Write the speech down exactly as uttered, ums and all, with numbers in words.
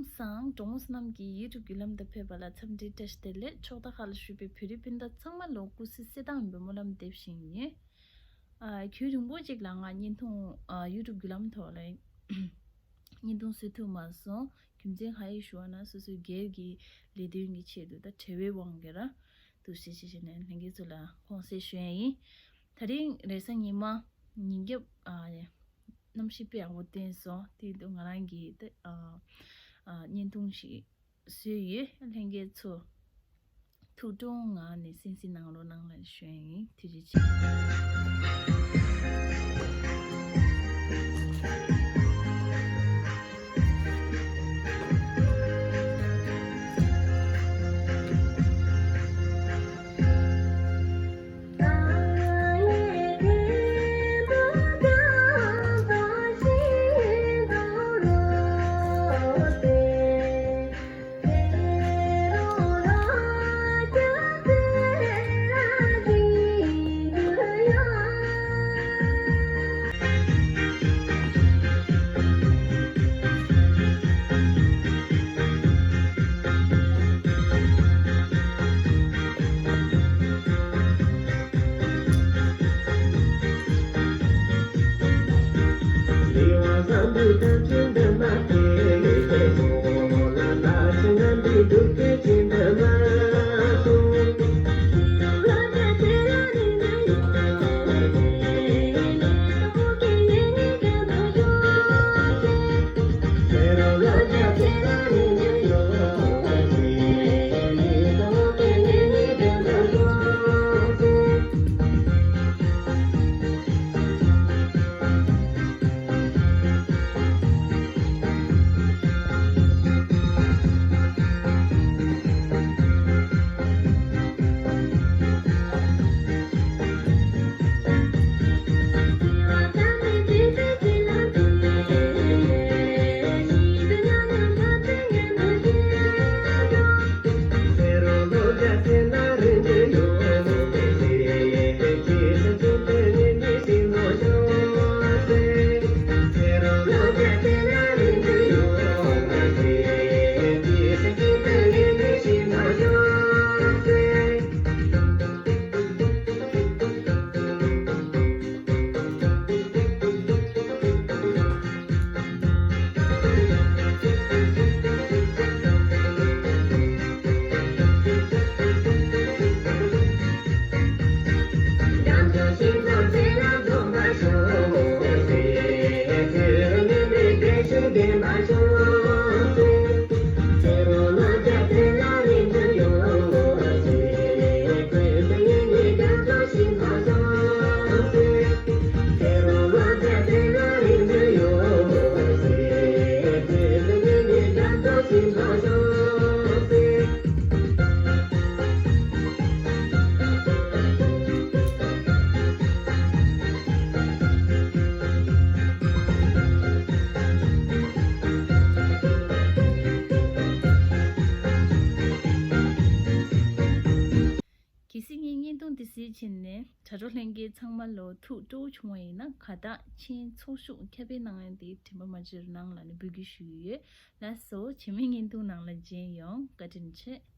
སང་གྲོགས་མོ་རྣམས་ཀྱིས་ཡུ་ཊུབ་བརྒྱུད་ལམ་དུ་ཕེབས་པ་ལ་འཚམས་འདྲི་བཀྲ་ཤིས་བདེ་ལེགས། ཕྱོགས་མཐའ་ཁག་ལ་བཞུགས་པའི་བོད་རིགས་སྤུན་ཟླ་ཚང་མ་ལ་སྐུ་གཟུགས་གསལ་ཐང་ཡིན་པའི་སྨོན་ལམ་འདེབས་བཞིན་ཡིན། ཨ། རྒྱུན་རིང་པོ་ཅིག་ལ་ང་བརྙན་ཐུང་། ཨ། ཡུ་ཊུབ་བརྒྱུད་ལམ་ཐོག་ལ་བརྙན་ཐུང་བཟོ་ཐུབ་མ་སོང་། རྒྱུ་མཚན་གང་ཡིན་ཞུ་བ་ན། སོ་སོའི་སྒེར་གྱི་ལས་དོན་གྱི་ཆེད་དུ་ད་བྲེལ་བའི་དབང་གིས་ར་འདུག་སེ་བྱས་བྱས་ནས་ལྷན་རྒྱས་ཚོ་ལ་དགོངས་སེལ་ཞུ་ཡ་ཡིན། དེ་རིང་རེས་གཟའ་ཉི་མ་ཉིན་རྒྱབ། ཨ། གནམ་གཤིས་དཔེ་ཡག་པོ་བསྟན་སོང་། དེ་དུས་ང་རང་གིས་ད། ཨ། ཨ། བརྙན་ཐུང་ཞིག་བཟོས་ཡོད། ལྷན་རྒྱས་ཚོ་ཐུགས་སྤྲོའི་ངང་ནས་གསན་གཟིགས་གནང་རོགས་གནང་ལ་ཞུ་ཡ་ཡིན། ཐུགས་རྗེ་ཆེ། གལ་སྲིད་ངའི་བརྙན་ཐུང་འདི་གཟིགས་བྱས་ནས་དྲ་གྲོགས་ལྷན་རྒྱས་ཚང་མ་ལ་ཐུགས་སྤྲོ་བོ་བྱུང་བ་ཡིན་ན། ཁ་བཏགས་མཆན་ཚོགས་ཞུགས་ཁྱབ་སྤེལ་གནང་ཡ་དེ་དྲན་པ་མ་བརྗེད་རོགས་གནང་ལབ་ནས་འབོད་སྐུལ་ཞུ་གི་ཡོད། ལགས་སོ། རྗེས་མའི་བརྙན་ཐུང་ནང་ལ་མཇལ་ཡོང་། བཀའ་དྲིན་ཆེ།